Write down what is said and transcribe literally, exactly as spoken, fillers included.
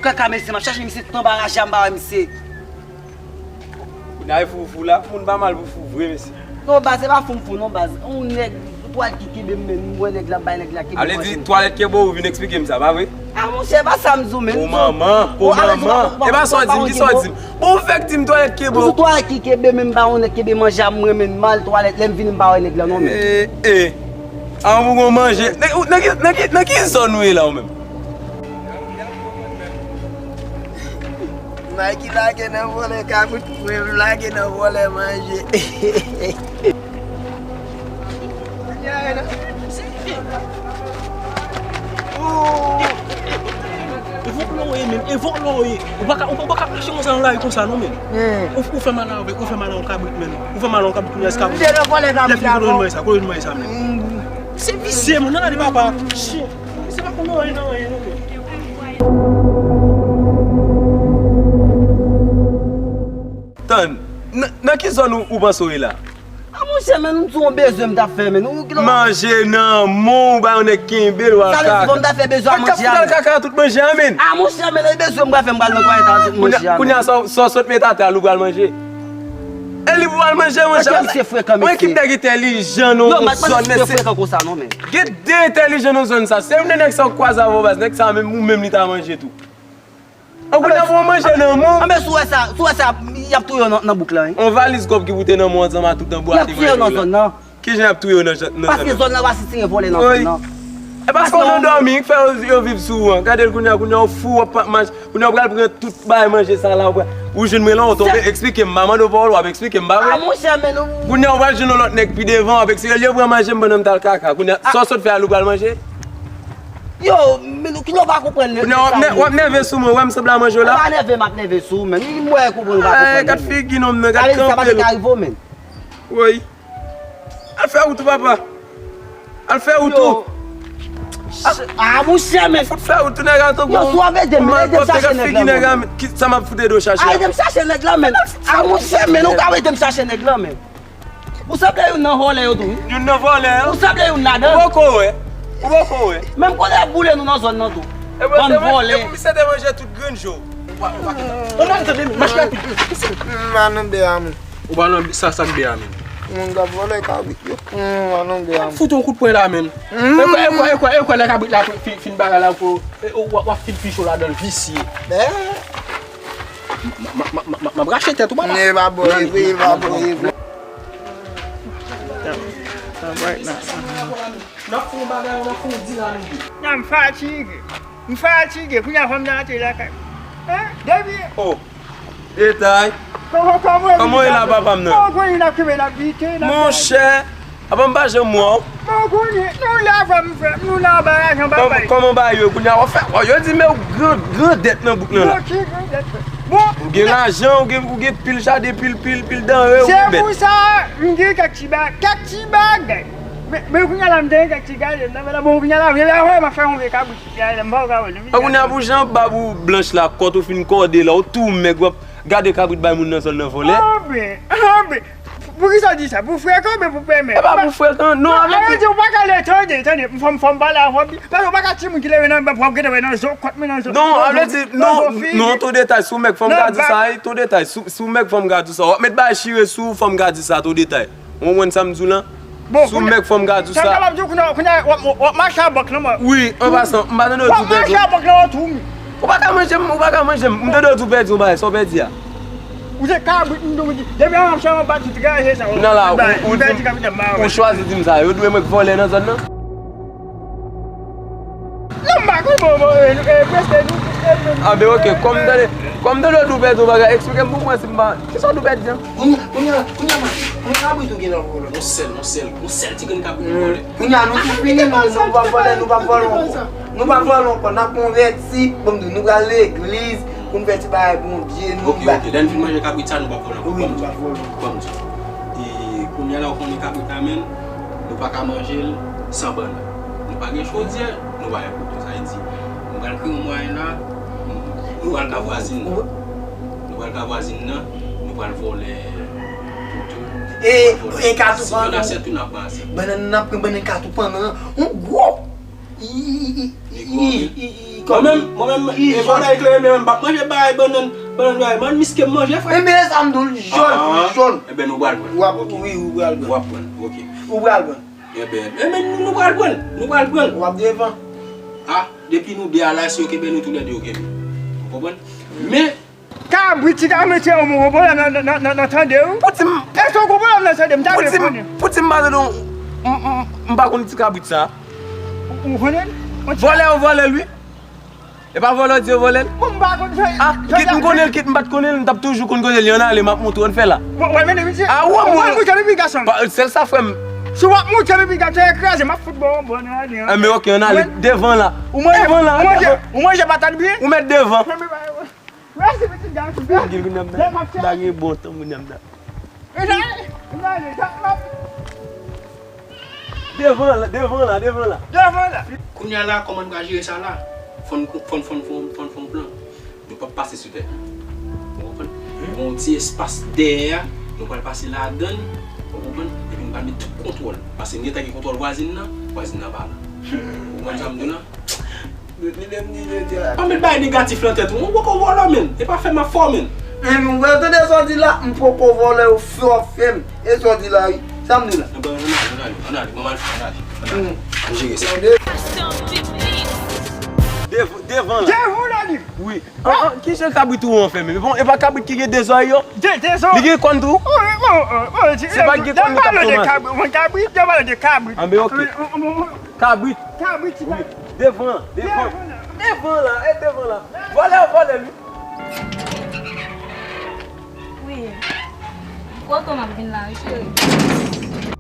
Kaka mesye, m ap chache misye tout anba raje a, m pa wè misye. Kounya e fou fou la, moun pa mal pou fou vre mesye. Non baz, se pa fou m fou non baz. Yon nèg twalèt ki kenbe m men, m wè nèg la bay nèg la kenbe. A vle di twalèt kenbe w, ou vin eksplike m sa, pa vre? A monchè, e pa sa m di w men. O manman, o manman. E pa sa w di m, ki sa w di m? Bon, ou fèk di m twalèt kenbe w. Sou twalèt ki kenbe men, m pa yon nèg kenbe manje a, m renmen mal twalèt, lè m vini m pa wè nèg la non men. E, e. An pou gon manje. Nan, nan ki, nan ki, nan ki zòn ou ye la ou menm? Nike lage nan vòlè kabrit, mwen lage nan vòlè manje. E vòlè w ye menm, e vòlè w ye. Ou pa ka, ou pa, ou pa ka mache konsa nan lari konsa non menm. Ou, ou fè mal avèk, ou fè mal a yon kabrit menm. Ou fè mal a yon kabrit kounya, se kabrit. Lè fini kote w manje sa, kote w manje sa menm. Se visye moun nan gade papa. Shit. Se pa konn anyen nan anyen non menm. Tann, nan, nan ki zòn ou, ou panse w ye la? A monchè, men m di w yon bezwen m t ap fè, men ou ki lè. Manje nan men w, ou ba yon nèg kenbe l, w al kaka. Sa vle di fò m ta fè bezwen a manje a, men. Kaka tout manje a, men. A monchè, men e bezwen m pral fè, m pral nan twalèt a tout manje a, men. Kounya sa, sa w sot met atè a, ou pral manje. E li pou al manje, monchè. Mwen ki nèg entèlijan nan yon zòn, mesye. Gen de entèlijan nan zòn sa. Se youn nan nèg sa w kwaze avè w baz, nèg sa menm, ou menm li ta manje tou. An kounye a pou w manje nan men w. Anben si w wè sa, si w wè sa, y ap touye w nan, nan bouk la, wi. On valiz kòb ki pou te nan men w ansanm a tout nan bwa te manje w la. Y ap touye w nan zòn nan. Kijan y ap touye w nan zòn nan? Paske zòn nan pa sitiye vòlè nan zòn nan. E paske w nan dòmi, k fè yo, yo viv sou ou an. Gade l kounye a, kounye a w fou, w ap manje. Kounye a w pral pran tout bagay manje sa la, w pral, ou jwenn mwen la, w tonbe, eksplike m, m pa mande w pawòl, w ap eksplike m, pa vre? A monchè, men nou. Kounye a w pral jwenn yon lòt nèg pi devan, w ap eksplike l, yo pran manje m pandan m t al kaka. Kounye a, sa w sot fè a, ou pral manje? Yo, men nou, ki nou pa konprann le. Kounye a w ap nè-, w ap nève sou mwen, w wè m sanble a manje w la? Pa nève, m ap nève sou ou, men. M wè konprann ou pa konprann. Kat figi nonm nan, kat kanpe l. Sa vle di sa pa te ka rive w, men. Woy. Al fè wout ou, papa. Al fè wout ou. A monchè, men. Fout fè wout ou, nèg a tankou. Yo, si w ap ede m, ede m chache nèg la, men. Sa m ap fout ede w chache a? A, ede m chache nèg la, men. A monchè, men, ou ka ede m chache nèg la, men. Ou sanble youn nan vòlè yo tou, wi. Youn nan vòlè yo? Ou sanble youn ladan. Ou poko wè. Ou poko wè. Menm kote ap boule nou nan zòn nan tou. Bann vòlè. Epi misye te manje tout grenn je w. Ou pa, ou pa gen tan. Ou pa gen tan, men. Mache rapid. M pa nan bè a, men. Ou pa nan sa, sa k bè a, men. Moun k ap vòlè kabrit yo. M pa nan bè a, men. Fout yon kout pwen la, men. E kwè, e kwè, e kwè, e kwè, lè kabrit la fin, fin bagay la, w ap fin ficho ladan l, visye. M ap rache tèt ou, papa. E pa bon, e pa bon, e pa bon. N ap fè yon bagay, n ap fè yon dinamik. Nan, m fatige. M fatige. Kounye a fò m ta antre lakay. Hein? Depi. Oh. Detay. Kòman, kòman w ye la, papa m nan? Kòman w ye? N ap kenbe, n ap bite, n ap. Monchè. Apa m pa janm wè w? Bon, kounye, nou la, frè m, frè m, nou la, ba lajan, ba bay. Kòman bagay yo, kounye a, w ap fè, w, yo di, men w gran, gran dèt nan bouk nan la. Bon, ki gran dèt, frè? Bon. Ou gen lajan, ou gen, ou gen pil jaden, pil, pil, pil danre, ou gen bèt. Se pou sa, m gen kèk ti ba-, kèk ti bagay. Men, men kounye a la, m te gen kèk ti gade, m nan fè la, bon, kounye a la, vye la, wè, m ap fè yon vye kabrit, ya, m pa ka wè, non. A, kounye a, pou jan bab ou blanch la, kòt ou fin kòde la, ou tou mèg, w ap gade kabrit bay moun nan zòn nan vòlè. Anben, anben. Poukisa w di sa? Pou frekan oubyen pou pèmè? E pa pou frekan, non, avèk. Sa vle di ou pa ka lè, tande, tande, fò m, fò m pale avè w, paske ou pa ka timoun ki leve nan, w ap gentan wè nan zo kòt mwen, nan zo, non, sa vle di, non, non, tou detay, si w mèg, fò m ka di sa, wi, tou detay, si, si w mèg, fò m ka di sa, w ap met bagay chire sou ou, fò m ka di sa, tou detay. Ou konprann sa m di w lan? Si w mèg, fò m ka di sa. Sa m kapab di w kounye a, kounye a, w ap, w ap mache a bòk nan mwen. Wi, an pasan, m pa tande w di w pèdi. W ap mache a bòk nan mwen tou. Ou pa ka manje m, ou pa ka manje m. M tande w di w pèdi yon bagay, sa w pèdi a? Ou se kabrit, m di w, depi an m ap chèche yon bat tout raje sa. Kounye a la, ou, ou di m, ou chwazi di m sa. Yo dwe mwen k vòlè nan zòn nan? Non, m pa konn, bon, bon, e, e, prèske nou, e, nou. A, ben, oke, kòm m tande, kòm m tande w di w pèdi yon bagay, eksplike m pou mwen si m pa, kisa w di w pèdi an? Kounye a, kounye a, kounye a, kounye a, kabrit ou gen nan vòlè? Yon sèl, yon sèl, yon sèl ti grenn kabrit m vòlè. Kounye a, nou tou fini, nou, nou p ap vòlè, nou p ap vòlè ankò. Nou p ap vòlè ankò, n ap konvèti, bon, m di w, nou pral legliz, pou n fè ti bagay Bondye, nou. Oke, oke, lè n fin manje kabrit sa, nou p ap vòlè ankò. Wi, nou p ap vòlè ankò. Ban m di w. E, kounye a la, ou konnen kabrit la, men, nou pa ka manje l san bann. Nou pa gen chodyè, nou pa gen kouto. Sa vle di, nou pral kreye yon mwayen la, nou pral ka vwazin nan. Nou pral ka vwazin nan, nou pral vòlè kouto. E, e katoupan. Si nou nan sèt tou, n ap ba sèt. Bannann, n ap pran bannann katoupan nan. On gwo. I, i, i, i, i, i, i, Mwen menm, mwen menm, e vòlè eklere, men m p ap manje bagay bannann, bannann bagay. Bannann miske m manje, frè. Enben, e sa m di w, l jòn, l jòn. Enben, nou pral pran. W ap, wi, ou pral pran. W ap pran, ok. Ou pral pran. Enben, enben, nou, nou pral pran, nou pral pran. W ap devan. A, depi nou de a la, si yo kenbe nou toulède, yo kenbe. Ou konprann? Men, Kabrit, ti kabrit, se yon gwo pwoblèm nan, nan, nan, nan tande w. Pou ti m, Èske w gwo pwoblèm nan tande m? Ta pou vle ti m, konnen. Pou ti m pa tande w, m, m, m pa konn ti kabrit sa. Ou, ou konnen l? Vòlè, yo vòlè l, wi. E pa vòlè w di yo vòlè l? Bon, m pa konn sa. A, kit m konnen l, kit m pa t konnen l, m t ap toujou konn kote l ye. Ann ale, m ap montre w, ann fè la. Bon, w al mennen misye. A, w ap moute pipi gason. Sèl sa, frè m. Si w ap moute pipi gason, e kraze, m ap fout ba w yon bòn nan ale. Enben, ok, ann ale. Devan la. Devan la, devan. Ou manje patat byen? Ou mèt devan. Mèsi, pitit gason. Gil, kounye a m ta gen bon tan, kounye a m ta. Devan la, devan la, devan la. Devan la. Kounye a la, kòman n pral jere sa la? Fò n, fò n, fò n, fò n, fò n fè yon plan. Nou p ap pase sou tèt. Ou konprann? Gen yon ti espas dèyè a, nou pral pase ladan l, ou konprann? Epi n pral met tout kontwòl. Paske n gentan gen kontwòl vwazin nan, vwazin nan pa la. Ou konprann sa m di w la? Depi lè m di jodi a. Pa met bagay negatif nan tèt ou. Ou poko vòlè, menn. E pa fè m ap fè w, menn. Menn, ou wè, tande sa w di la, m poko vòlè, ou fè w ap fè m. E sa w di la, wi. Sa m di la. Ann ale, ann ale, ann ale, ann ale, ann ale. Ann jere sa. Dev-, devan la. Devan la, li. Wi. An, an, ki jan kabrit ou an fè menm? Bon, e pa kabrit ki gen de zòrèy yo? De, de zòrèy. Li gen kòn tou? Wi, wi, wi, wi. Se pa gen kòn li t ap tou manti. Kabrit, devan la de kabrit. Anben, ok. Wi, wi, wi. Kabrit. Kabrit, ti kabrit. Devan, devan. Devan la, e devan la. Vòlè, vòlè, wi. Wi. Ou wè kòman m vin la, wi, cheri.